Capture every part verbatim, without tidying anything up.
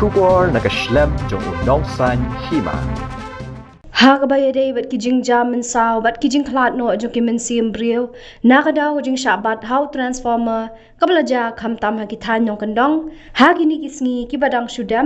Khubor na ka shlem jong u Nongsaiñ Hima. Ha kaba ïadei bad ki jingjia mynsaw bad ki jingkhlad noh jong ki mynsiem briew, na ka daw ka jingshah bat ha u transformer kaba la jia khamtam ha ki thaiñ nongkyndong ha kine ki sngi kiba dang shu dep,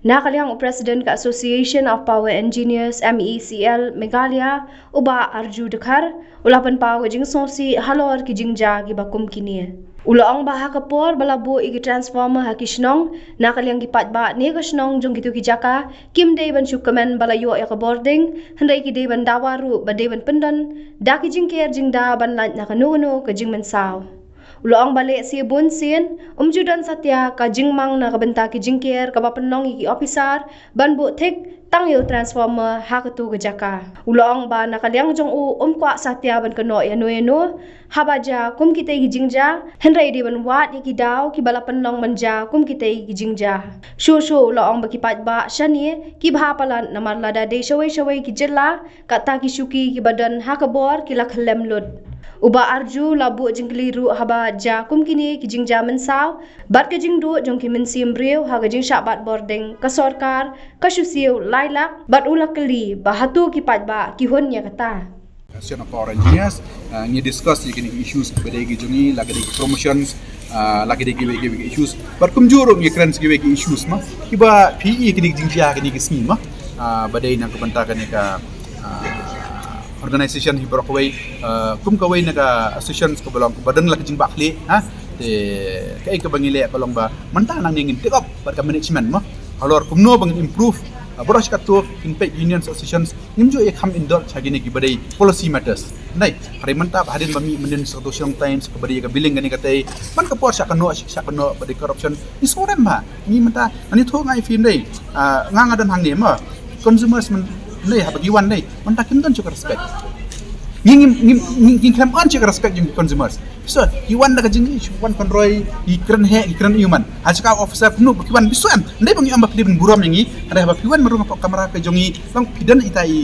na ka liang u President ka Association of Power Engineers, M E E C L, Meghalaya, u Bah Arju Dkhar, u la pynpaw ka jingsngewsih halor ki jingjia kiba kum kine. U la ong ba ha ka por ba la buh ïa ki transformer ha ki shnong, na ka liang ki paidbah ne ka shnong jong kito ki jaka kim dei ban shu kmen ba la ïoh ïa ka bording, hynrei ki dei ban dawa ruh ba dei ban pyndon da ki jingker jingda ban lait na kano kano ka jingmynsaw. U la ong ba lehse bun sien um ju don satia ka jingmang na ka bynta ki jingker kaba pynlong ïa ki ophisar ban buh thik tang ïa u transformer ha kato ka jaka. U la ong ba na ka liang jong u um kwah satia ban kynnoh ïano ïano haba jia kum kitei ki jingjia, hynrei dei ban wad ïa ki daw kiba la pynlong ban jia kum kitei ki jingjia. Shuh shuh u la ong ba ki paidbah shane ki bha palat namar lada dei shawei shawei ki jylla, kata ki shuki kiba don ha ka bor ki la khyllem lut. U Bah Arju la buh jingkylli ruh haba jia kum kine ki jingjia mynsaw bad ka jingduh jong ki mynsiem briew ha ka jingshah bat bording, ka sorkar ka shu siew lai lak bad u la kylli ba hato ki paidbah ki hun ïa kata. Association of Power Engineers, uh, ngi discuss ïa kine ki issues ba dei ki jong ngi, la ka dei ki promotions, uh, la ka dei kiwei kiwei ki issues. Bad kumjuh ruh ngi kren kiwei ki issues ma kiba phi ïohi kine ki jingjia kine ki sngi ma, uh, ba dei na ka bynta kane ka, uh, organization hi baroh kawei, uh, kum kawei na ka association kaba long kaba don la ka jingbakla, ha. Te kaei kaba ngi leh ka long ba mynta nangne ngin take up bad ka management ma halor kumno ba ngin improve, uh, baroh shi katto kin peit unions, associations ngim ju ïa kham indulge ha kine kiba dei policy matters. Nai, hynrei mynta ba hadien ba mih mynnin sa ka Shnong Times kaba dei ka billing kane katei, man ka por shah kynnoh, shah kynnoh ba dei corruption. Ngi sngewrem ba ngi mynta, ani thoh ngai phi nai, ah, nga nga don hangne ma consumers mynne haba ki wan nai, mynta kim don shuh ka respect. Ngi ngi ngi ngi khlem earn shuh ka respect jong consumers. So ki wan da ka jingïeit, wan pynroi, ki kren heh, ki kren ïuman. Ha sha ka officer kumno ba ki wan bisuh em. Ndei ba ngi ong ba phi dei ban burom ïa ngi, hynrei haba phi wan marung hapoh kamra ka jong ngi, long phi don ita i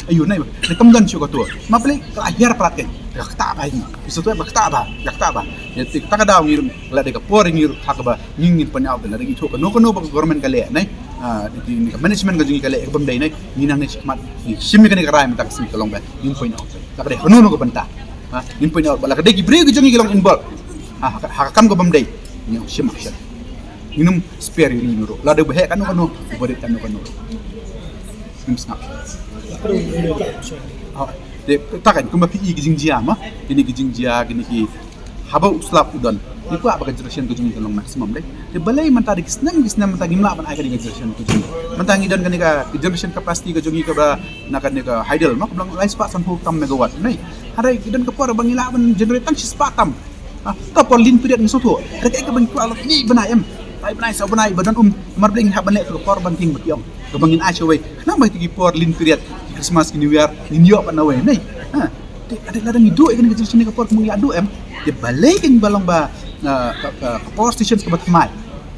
ayu nai ba. Nai kam don shuh kato. Ma phi ka la hiar palat ka. Ka kata ba ngi. Bisuh tu ba kata ba, ka kata ba. Ïa te kata ka daw ngi ruh la dei ka por ngi ruh ha kaba ngi ngin pynïaw, la dei ngi thoh kano kano ba ka government ka leh nai. Ah, di, di, ka management ka jong ngi ka leh ka bym dei nai. Ngi nang nai shikmat. Ngi shim ïa kane ka rai mynta ka sngi ka long ba ngin pynïaw. La ka dei kano kano ka bynta. Ha, ngin pynïaw ba la ka dei ki briew ki jong ngi ki long involved ha, ha, ha ka kam ka bym dei, ngin shim action. Ngin ym spare ïa une ruh. Lada ba heh kano kano, ba rit kano kano ruh, ngin sngap. Ha, te ta kan kumba phi i ki jingjia ma, kine ki jingjia, kine ki haba u slap u don. Ngi kwah ba ka generation ka jong ngi kan long maximum dei. Te balei mynta da ki snem ki snem mynta ngim lah ban ai kane ka generation ka jong ngi. Mynta ngi don kane ka generation capacity ka jong ngi kaba na kane ka hydel ma, kaba long lai spah sanphew tam megawatt nai. Hynrei ki don ka por ba ngi lah ban generate tang shi spah tam. Ha, ka por lean period ngi sngewthuh. Hynrei kaei kaba ngi kwah long ngi bnai em, lai bnai saw bnai ba don um, namar balei ngi hap ban leh tu ka por ban tieng ba ki ong. Kaba ngin ai shawei. Khnang ba kito ki por lean period, ki Christmas, ki New Year, ngin ïoh pat nawei nai. Ha. Te lada, lada ngi duh ïa kane ka generation ka por kumba ngi la duh em. Te balei kan ba long ba, ah, ka, ka, ka power stations kaba thymmai,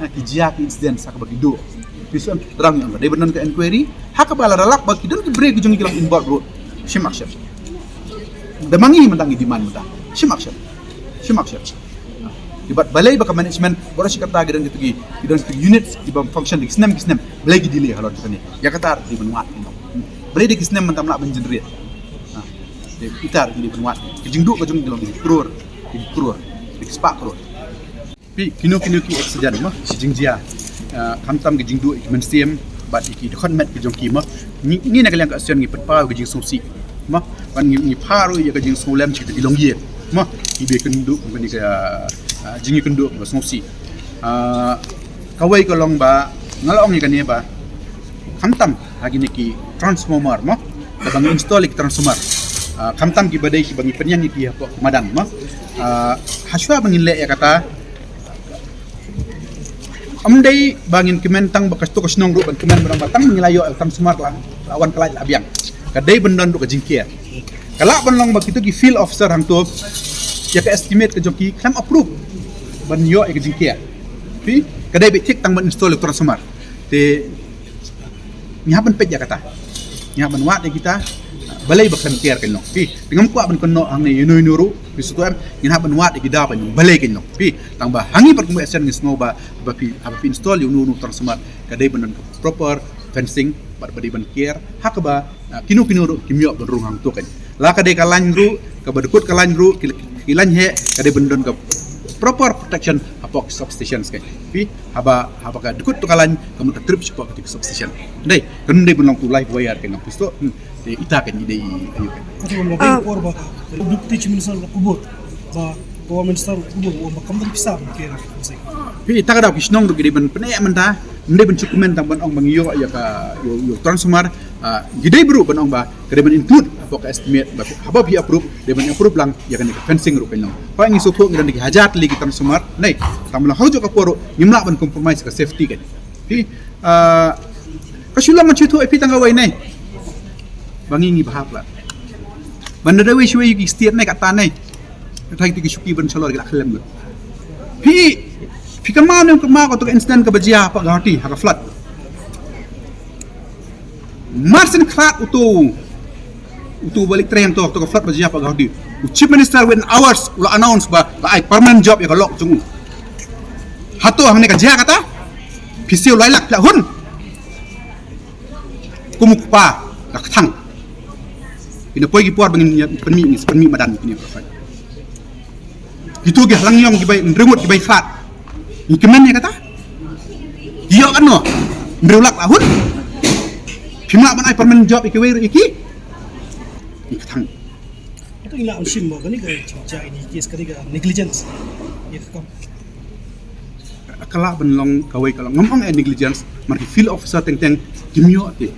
ah, ki jia ki incident sa kaba ki duh. Phi shem, tang ngi ong ka dei ban don ka inquiry. Ha kaba lada lap ba ki don ki briew ki jong ngi ki long involved ruh, shim action. Da ma ngi mynta ngi demand mynta, shim action. Shim action. Ki bad balei ba ka management baroh shi katta ki don kito ki, ki don kito ki units kiba function da ki snem ki snem, balei ki delay halor kane? Ïa kata ruh ki ban wad. Balei da ki snem mynta ym lah ban generate? Ha. Te ita ruh ki dei ban wad. Ka jingduh ka jong ngi ka long ki klur, ki klur, ki spah klur. Phi, kino kino ki accident ma, ki jingjia, ah, khamtam ki jingduh ki mynsiem bad ki dkhot met ki jong ki ma, ngi, ngi na ka liang ka association ngi pynpaw ka jingsngewsih ma, ban ngi, ngi pha ruh ïa ka jingsngewlem sha kito ki longïing ma, kiba ïakynduh company ka, ah, jingïakynduh kaba sngewsih. Ah, kawei ka long ba nga la ong ïa kane ba khamtam ha kine ki transformer ma, kaba ngi install ïa ki transformer, ah, khamtam kiba dei kiba ngi pynïeng ïa ki hapoh madan ma. Ah, hashwa ba ngin leh ïa kata, ym dei ba ngin kmen tang ba kato ka shnong ruh ban kmen ba tang ngi la ïoh transformer la, la wan ka light la biang. Ka dei ban don ruh ka jingker. Ka lah ban long ba kito ki field officer hangto ïa ka estimate ka jong ki khlem approve ban ïoh ïa ka jingker. Phi, ka dei ba thik tang ban install ïa u transformer. Te ngi hap ban peit ïa kata. Ngi hap ban wad ïa kita. Balei ba khlem kiar kein long. Phi, te ngam kwah ban kynnoh hangne ïa uno uno ruh, phi sngewthuh em, ngin hap ban wad ïa ki daw kein long. Balei kein long. Phi, tang ba ha ngi pat kum Asian ngi sngew ba, ba phi, haba phi install ïa uno uno u transformer, ka dei ban don ka proper fencing, bad ba dei ban kiar, ha kaba, ah, kino kino ruh kim ïoh ban rung hangto kein. La ka dei ka line ruh, kaba dkut ka line ruh, ki, ki line heh, ka dei ban don ka proper protection hapoh ki substations kein. Phi, haba, haba ka dkut to ka line, ka mut ka trip shapoh ka substation. Dei, kan dei ban long tu live wire kein long, phi sngewthuh. Hmm. Te ita kein i dei i, i, i. Ata ka mobile Ah. por ba ka. Deputy Chief Minister la kubur. Ba, ba Minister la kubur, ba kam da pisa, ba kira, ba sai. Phi, ita ka daw ki shnong ruh ki dei ban pyneh mynta, ym dei ban shu comment tang ban ong ba ngi ïoh ïa ka, ïoh, ïoh transformer, ah, ki dei ruh ban ong ba, ka dei ban include hapoh ka estimate, ba, haba phi approve, dei ban approve lang ïa kane ka fencing ruh kein long. Phi ngi sngewthuh ngi don ki hajar tylli ki transformer, nei, tang ba la hok jong ka por ruh, ngim lah ban compromise ka safety kein. Phi, ah, ka shu long ngan shu ïathuh ïa phi tang kawei ne. Ba ngi ngi bha palat. Ban da wei shuwei ki state ne kata ne. Kata ki shuki ban shalor ki la khlem lut. Phi, phi kynmaw ne kynmaw kato ka incident kaba jia hapoh Guwahati, ha ka flood. Mar syn khlad uto, uto ba leit trei hangto, to ka flood ba jia hapoh Guwahati. U Chief Minister within hours u la announce ba la ai permanent job ïa ka lok jong u. Hato hangne ka jia kata? Phi siew lai lak phi la hun. Kum u kpa ka kthang. Ina poi ki por ba ngin ïa pynmih, ngin pynmih madan kine ki por. Kito ki hlang ïong ki bai, nryngut ki bai khlad. Ngi kmen ïa kata. Ki ïoh katno? Hynriew lak la hun. Phim lah ban ai permanent job ïa kiwei ruh ïa ki. Ngi kthang. Ito ila usim ba kane ka jingja ini case kane ka negligence. Ïa ka kam. Ka lah ban long kawei ka long. Ngam ong eh negligence, mar ki field officer teng teng kim ïoh te.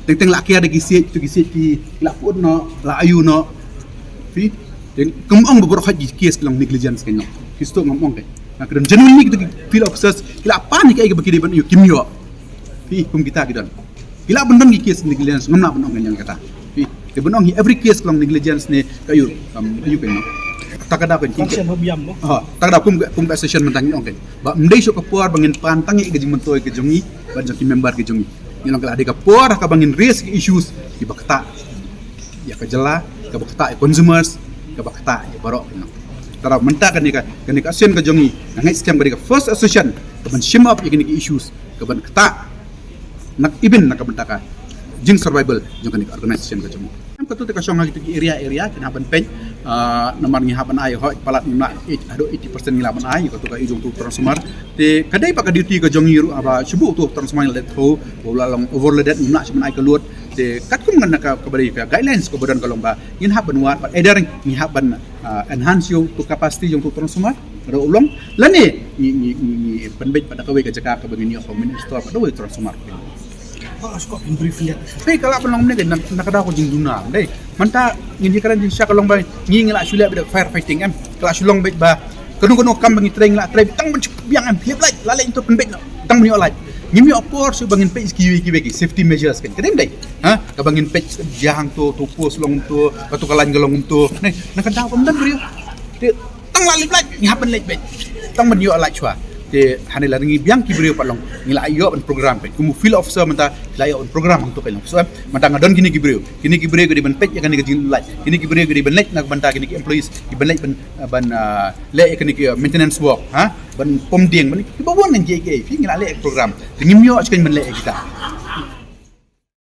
Teng teng la kiar da ki siej, to ki siej ki la put noh, la ayu noh. Phi, teng ngam ong ba baroh ki case ki long negligence kein noh. Phi sngewthuh ngam ong kein. Na ka don genuinely kito ki field officers ki la pan ïa kiei kiba ki dei ban ayu kim ïoh. Phi, kum kita ki don. Ki lah ban don ki case negligence, ngam lah ban ong kein ïa kata. Phi, te ban ong hi every case ka long negligence ne ka ayu, um, ayu kein noh. Ta ka daw kein kum. Function hub yam mo. Ha, ta ka daw kum, kum ka session mynta ngi ong kein. Ba ym dei shuh ka por ba ngin pan tang ïa ka jingmyntoi ka jong ngi, bad jong ki member ka jong ngi. Ngi long ka la dei ka por ha kaba ngin raise ki issues kiba ktah ïa ka jylla, kaba ktah ïa consumers, kaba ktah ïa baroh kein noh. Te mynta kane ka, kane ka association ka jong ngi, nga ngeit skhem ka dei ka first association kaban shim up ïa kine ki issues, kaban ktah na, even na ka bynta ka jing survival jong kane ka organization ka jong ngi. Em, kato te ka shong ha kito ki area, area kin hap ban peit, ah, namar ngi hap ban ai hoi palat ngi lah, eh, haduh eighty percent ngi lah ban ai, kato ka i jong uto u transformer. Te ka dei pat ka duty ka jong ngi ruh haba shu buh uto u transformer ngi la dep thaw, ba u la long overloaded, ngim lah shuh ban ai ka load. Te katkum ngan na ka, kaba dei ka guidelines kaba don ka long ba ngin hap ban wad, bad either ngi hap ban, ah, enhance ïa uto u capacity jong uto u transformer ruh u long, lane ngi, ngi, ngi, ngi pynbeit pat da kawei ka jaka kaba ngin ïoh ka mini store pat da kawei u transformer. Ah, shu kwah pynbrief ïa. Te ka lah ban long ne na, na ka daw ka jingduna, dei. Mynta ngin ïa kren jingshisha ka long ba ngi, ngi lah shu leh beit da fire fighting, em. Ka lah shu long beit ba kano kano kam ba ngi trei ngi lah trei tang ban shu biang, em, phi ïa lait, lah leh to pynbeit noh, tang ban ïoh lait. Ngim ïoh por shuh ba ngin peit kiwei kiwei ki safety measures kein. Ka dei ym dei? Ha? Kaba ngin peit jia hangto, to post long to, kato ka line ka long to. Ne, na ka daw kam don briew. Te tang lah leit lait, ngi hap ban leit beit. Tang ban ïoh lait shuwa. Te hangne la ngi biang ki briew pat long, ngi la ïoh ban program beit. Kum u field officer mynta la ïoh ban program hangto kein long. So, em, mynta nga don kine ki briew. Kine ki briew ki dei ban peit ïa kane ka jinglait. Kine ki briew ki dei ban leit na ka bynta kine ki employees, ki ban leit ban, ban, ah, leh ïa kane ki, ah, maintenance work, ha? Ban pom dieng, ban kiba bun ngan kiei kiei. Phi, ngi la leh program. Te ngim ïoh shuh kein ban leh ïa kita.